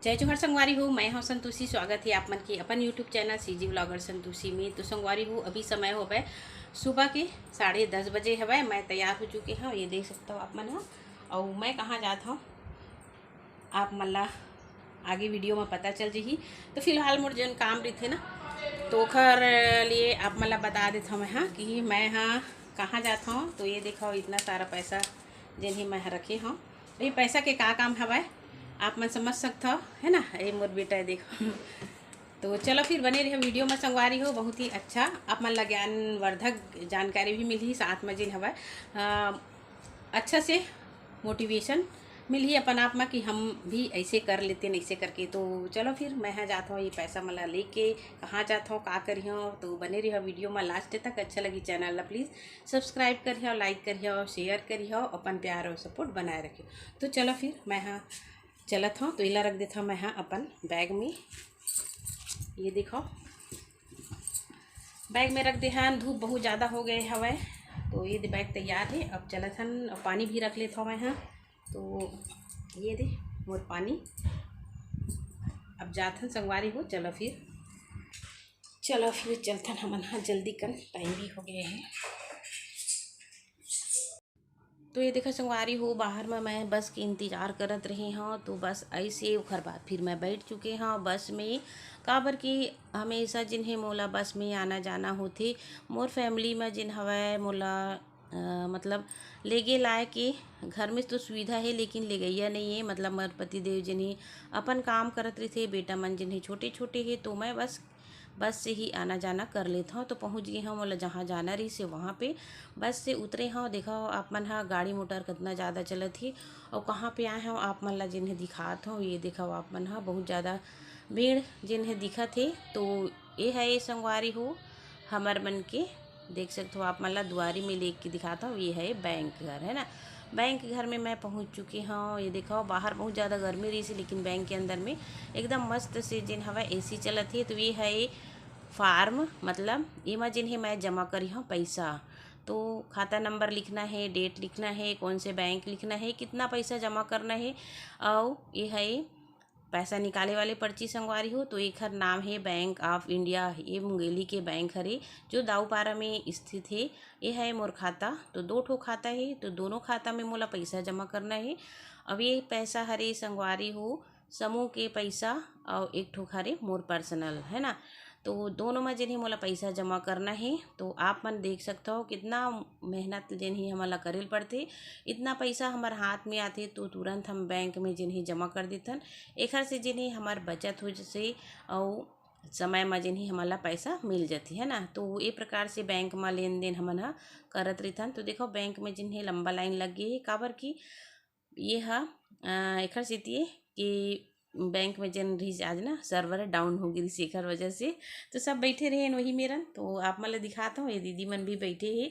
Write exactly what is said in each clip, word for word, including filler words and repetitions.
जय जोहार संगवारी हो, मैं हूँ संतोषी। स्वागत है आप मन के अपन YouTube channel CG blogger Santoshi में। तो संगवारी हो, अभी समय होवे सुबह के साढ़े दस बजे हवे। मैं तैयार हो चुके हूँ, ये देख सकता हो आप मन ह। और मैं कहाँ जात हूँ, आप मन ला आगे वीडियो में पता चल जही। तो फिलहाल मोर जौन काम रहिथे ना, तो ओखर लिए आप मन ला बता देत हूँ मैं, हाँ, कि मैं हाँ कहाँ जात हूँ। तो ये देखो, इतना सारा पैसा जेन ही मैं ह रखे हूँ। तो ये पैसा के का काम हवय, आप मन समझ सकथव, है ना। ये मोर बेटा है, देखो। तो चलो फिर बने रहो वीडियो में संगवारी हो, बहुत ही अच्छा आप मन ला ज्ञानवर्धक जानकारी भी मिलही, साथ में जेन हवय, अ, अच्छा से मोटिवेशन मिलही अपन आप में कि हम भी ऐसे कर लेते हैं, ऐसे करके। तो चलो फिर मैं यहाँ जात हूँ, ये पैसा मन ला लेके कहाँ जात हूँ, का करी हूँ। तो बने रहो वीडियो में लास्ट तक। अच्छा लगी चैनल ला प्लीज़ सब्सक्राइब करिहो, लाइक करिहो, शेयर करिहो, अपन प्यार और सपोर्ट बनाए रखिहो। तो चलो फिर मैं हाँ चलत हूँ। तो इला रख देत हूँ मैं हाँ अपन बैग में। ये देखो, बैग में रख दे हन। धूप बहुत ज़्यादा हो गए हवय, तो ये दे बैग तैयार है। अब चलत हन, अब पानी भी रख लेत हूँ मैं हाँ। तो ये दे मोर पानी। अब जात हन संगवारी हो, चलो फिर, चलो फिर चलथन हमन हाँ जल्दी कन, टाइम भी हो गए है। तो ये देखा संगवारी हो, बाहर में मैं बस के इंतजार करत रहे हूँ। तो बस ऐसे ओखर बाद फिर मैं बैठ चुके हूँ बस में, काबर कि हमेशा जिन है मोला बस में आना जाना होथे। मोर फैमिली में जिन हवय मोला अ, मतलब लेगे लाए के घर में तो सुविधा है, लेकिन लेगैया नहीं है। मतलब मोर पतिदेव जिन ही अपन काम करत रहिथे, बेटा मन जिन ही छोटे छोटे है, तो मैं बस बस से ही आना जाना कर लेत हूँ। तो पहुँच गए हूँ मोला जहाँ जाना रहिस हे वहाँ पे। बस से उतरे हूँ, देखा हो आप मन हा गाड़ी मोटर कितना ज़्यादा चलत ही और कहाँ पे आए हूँ आप मन ला जिन ही दिखात हूँ। ये देखा हो आप मन हा बहुत ज़्यादा भीड़ जिन ही दिखत हे। तो ये है ये संगवारी हो हमर मन के, देख सकत हो आप मन ला दुआरी में लेके दिखात हूँ। ये है बैंक घर, है ना। बैंक घर में मैं पहुँच चुकी हूँ। ये देखो बाहर बहुत ज़्यादा गर्मी रहिस हे, लेकिन बैंक के अंदर में एकदम मस्त से जिन हवा एसी चलत हे। तो ये है फॉर्म, मतलब एमा जिन हे मैं जमा करी हूँ पैसा। तो खाता नंबर लिखना है, डेट लिखना है, कौन से बैंक लिखना है, कितना पैसा जमा करना है, और ये है पैसा निकाले वाले पर्ची संगवारी हो। तो एखर नाम हे बैंक ऑफ इंडिया, ये मुंगेली के बैंक हरे जो दाऊपारा में स्थित हे। ये है मोर खाता, तो दो ठो खाता हे, तो दोनों खाता में मोला पैसा जमा करना हे। अब ये पैसा हरे संगवारी हो समूह के पैसा, और एक ठो हरे मोर पर्सनल, है ना। तो दोनों में जिन ही मोला पैसा जमा करना हे। तो आप मन देख सकते हो कितना मेहनत जिन ही हमन ला करे ल पड़थे। इतना पैसा हमर हाथ में आथे तो तुरंत हम बैंक में जिन ही जमा कर देथन। एखर से जिन ही हमर बचत हो जैसे, और समय में जिन ही हमन ला पैसा मिल जाथे, है ना। तो ये प्रकार से बैंक में लेन देन हमन ह करत रहिथन। तो देखो बैंक में जिन ही लंबा लाइन लग गए हे, काबर कि ये हा अ, एखर सेती ये कि बैंक में जेन रहिस आज ना सर्वर डाउन हो गिस एखर वजह से। तो सब बैठे रहे वही मेरन। तो आप मन ला दिखात हूँ, ये दीदी मन भी बैठे हे।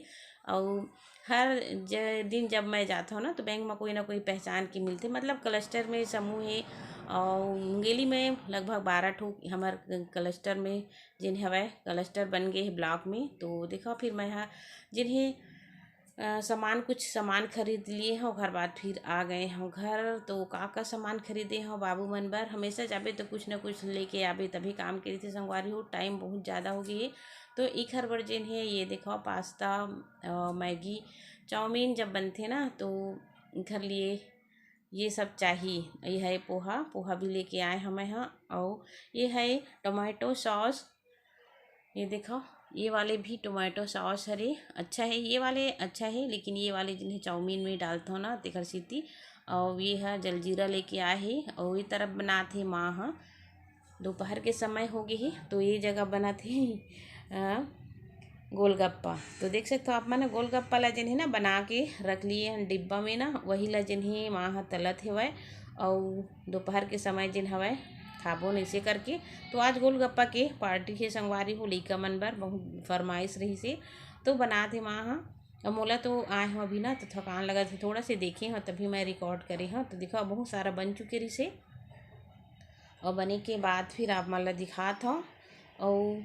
और हर ज-, दिन जब मैं जात हूँ ना तो बैंक में कोई ना कोई पहचान के मिलथे, मतलब क्लस्टर में समूह हे। और मुंगेली में लगभग बारह ठो हमर क्लस्टर में जिन हवय क्लस्टर बन गए हे ब्लॉक में। तो देखो फिर मैं हा जिन हे अ, सामान, कुछ सामान खरीद लिए हव, ओकर बाद फिर आ गए हव घर। तो का का सामान खरीदे हव बाबू मन बर? हमेशा जाबे तो कुछ ना कुछ लेके आबे, तभी काम के रहिथे संगवारी हो। टाइम बहुत ज़्यादा हो गई है। तो इखर बर जेन है ये देखो पास्ता, अ, मैगी, चाउमीन जब बनथे ना तो इखर लिए ये सब चाही। ये है पोहा, पोहा भी लेके आए हमें हाँ। और ये है टोमेटो सॉस, ये देखो, ये वाले भी टोमेटो सॉस हरे, अच्छा है, ये वाले अच्छा है, लेकिन ये वाले जिन्हें चाउमीन में डालत हो ना, तेकर सेती। और ये है जलजीरा लेके आए हे, और ये तरफ बनात हे माँ ह। दोपहर के समय हो गए हे, तो ये जगह बनात हे, अ, गोलगप्पा। तो देख सकते हो आप मन, गोलगप्पा ला जिन है ना बना के रख लिए हन डिब्बा में ना, वही ला जिन है माँ ह तलत हेवय। और दोपहर के समय जिन हवय खाबो न इसे करके। तो आज गोलगप्पा के पार्टी हे संगवारी हो, लइका मन बर बहुत फरमाइश रहिस हे, तो बनात हे माँ ह। अब मोला तो आए हूँ अभी ना, तो थकान लगत हे, थोड़ा से देखे हूँ तभी मैं रिकॉर्ड करे हूँ। तो देखो बहुत सारा बन चुके रहिस हे, और बने के बाद फिर आप मन ला दिखात हूँ। और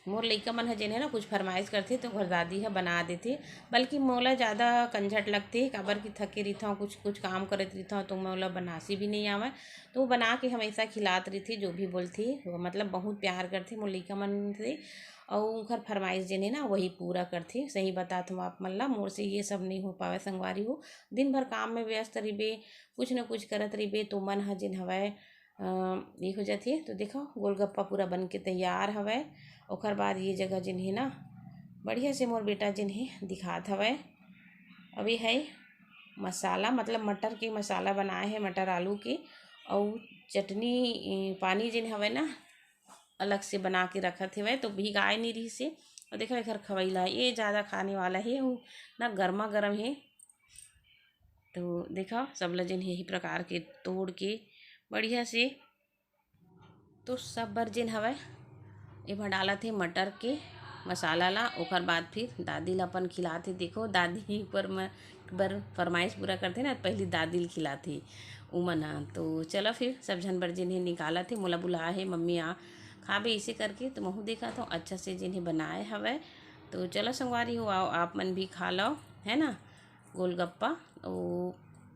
मोर लइका मन ह जेन हे ना, कुछ फरमाइश करथे तो ओकर दादी ह बना देथे। बल्कि मोला ज़्यादा कंझट लगथे, काबर कि थके रहिथंव, कुछ कुछ काम करत रहिथंव, तो मोला बनासी भी नहीं आवय। तो वो बना के हमेशा खिलात रहिथे, जो भी बोलथे, वो मतलब बहुत प्यार करथे मोर लइका मन से। अउ ओकर फरमाइश जेन हे ना, वही पूरा करथे। सही बतात हूँ आप मन ला, मोर से ये सब नहीं हो पावय संगवारी हो। दिन भर काम में व्यस्त रहिबे, कुछ न कुछ करत रहिबे, तो मन ह जेन हवय, अ, ये हो जाथे। तो देखो, गोलगप्पा पूरा बन के तैयार हवय। ओकर बाद ये जगह जेन हे ना, बढ़िया से मोर बेटा जेन हे दिखात हवय। अभी है मसाला, मतलब मटर के मसाला बनाए हे, मटर आलू के, अउ चटनी, ए, पानी जेन हवय ना, अलग से बना के रखत हवय, तो भिगाए नहीं रहिस हे। और देखो, एकर खवैला, ये ज़्यादा खाने वाला हे, वो ना गर्मा गर्म हे। तो देखो, सब ल जेन हे, यही प्रकार के तोड़ के बढ़िया से, तो सब बर जेन हवय, एमा डालत हे मटर के मसाला ला। ओकर बाद फिर दादी ला अपन खिलात हे। देखो, दादी ऊपर म-, बर फरमाइश पूरा करथे ना, पहली दादी ल खिलात हे उमन ह। तो चलो, फिर सब झन बर जेन हे निकालत हे, मोला बुला हे, "मम्मी आ खाबे," इसे करके। तो महू देखत हूँ, अच्छा से जेन हे बनाए हवय। तो चलो संगवारी हो, आओ, आप मन भी खा लो, है ना, गोलगप्पा। ओ,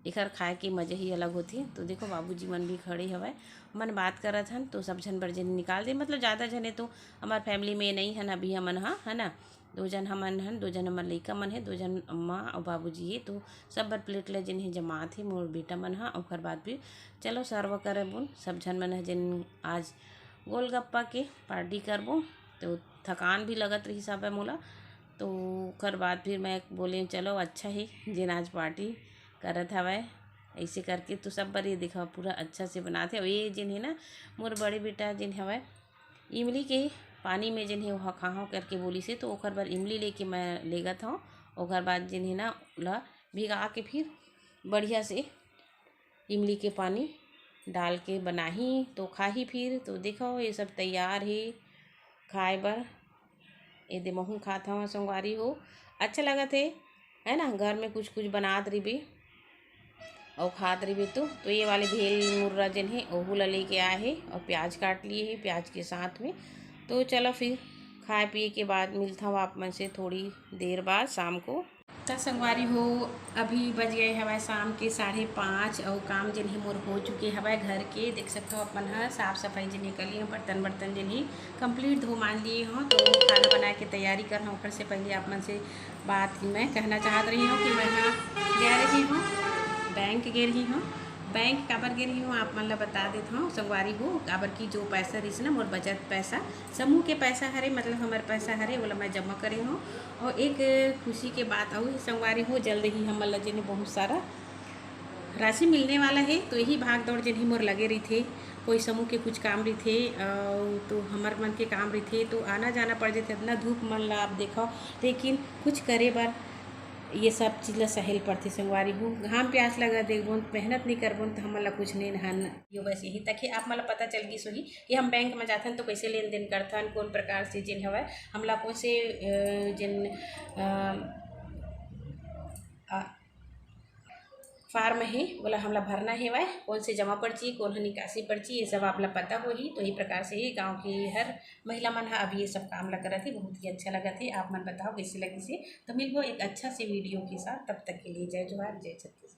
एकर खाए के मजा ही अलग होथे। तो देखो, बाबूजी मन भी खड़े हवय, मन बात करत हन, तो सब झन बर जेन निकाल दे, मतलब ज़्यादा झने तो हमार फैमिली में नहीं हन अभी हमन ह, है ना। दो झन हमन हन, दो झन हमर लइका मन हे, दो झन अम्मा अउ बाबूजी हे, तो सब बर प्लेट ले जेन हे जमात हे मोर बेटा मन ह। ओकर बाद भी चलो सर्व करबो, सब झन मन ह जेन आज गोलगप्पा के पार्टी करबो। तो थकान भी लगत रहिस हवय मोला, तो ओकर बाद फिर मैं बोले, "चलो अच्छा हे जेन आज पार्टी करत हवय।" ऐसे करके तो सब बर ये देखा, पूरा अच्छा से बनात हे। अउ ये जेन हे ना, मोर बड़े बेटा जेन हवय, इमली के पानी में जेन हे, ओहा खाहूँ करके बोलिस हे, तो ओकर बर इमली लेके मैं लेगत हूँ। ओकर बाद जेन हे ना, ओला भिगा के फिर बढ़िया से इमली के पानी डाल के बनाही तो खाही फिर। तो देखो, ये सब तैयार हे खाए बर। ये दे महू खात हवं संगवारी हो, अच्छा लगत हे, है ना, घर में कुछ कुछ बनात रहिबे अउ खात रहिबे। तो, तो ये वाले भेल मुर्रा जेन हे, ओहू ला लेके आए हे अउ प्याज काट लिए हे प्याज के साथ में। तो चलो फिर खाए पिए के बाद मिलत हवं आप मन से थोड़ी देर बाद शाम को। त संगवारी हो, अभी बज गए हवय शाम के साढ़े पाँच अउ काम जेन हे मोर हो चुके हवय घर के। देख सकत हो अपन ह साफ सफाई जेन हे कर लिए हवं, बर्तन बर्तन जेन हे complete धो मान लिए हवं। तो खाना बनाए के तैयारी कर हवं, ओकर से पहले आप मन से बात मैं कहना चाहत रही हूँ कि मैं ह गे रही हूँ, बैंक गे रही हूँ। बैंक काबर गे रही हूँ आप मन ला बता देत हवं संगवारी हो, काबर कि जो पैसा रहिस ना मोर बचत पैसा, समूह के पैसा हरे, मतलब हमर पैसा हरे, ओला मैं जमा करे हूँ। और एक खुशी के बात अउ हे संगवारी हो, जल्द ही हमन ला जेन हे बहुत सारा राशि मिलने वाला हे। तो यही भाग दौड़ जेन हे मोर लगे रहिथे, कोई समूह के कुछ काम रहिथे, अउ तो हमर मन के काम रहिथे, तो आना जाना पड़ जाथे। इतना धूप मन ला आप देखो, लेकिन कुछ करे बर ये सब चीज ला सहे ल पड़थे संगवारी हो। घाम प्यास लगा देखबोन, मेहनत नहीं करबोन, तो हमन ला कुछ नहीं हन। यो बस यही तक ही आप मन ला पता चल गिस होही कि हम बैंक में जाथन तो कैसे लेन देन करथन, कौन प्रकार से जेन हवय हमला कौन से, अ, जेन, अ, अ, फार्म हे, ओला हमला भरना हेवय, कौन से जमा पर्ची, कौन ह निकासी पर्ची, ये सब आप ला पता होही। तो ये प्रकार से ही गांव के हर महिला मन ह अभी ये सब काम ला करत हे, बहुत ही अच्छा लगत हे। आप मन बताओ कैसे लगिस हे। तो मिलबो एक अच्छा से वीडियो के साथ, तब तक के लिए जय जोहार, जय छत्तीसगढ़।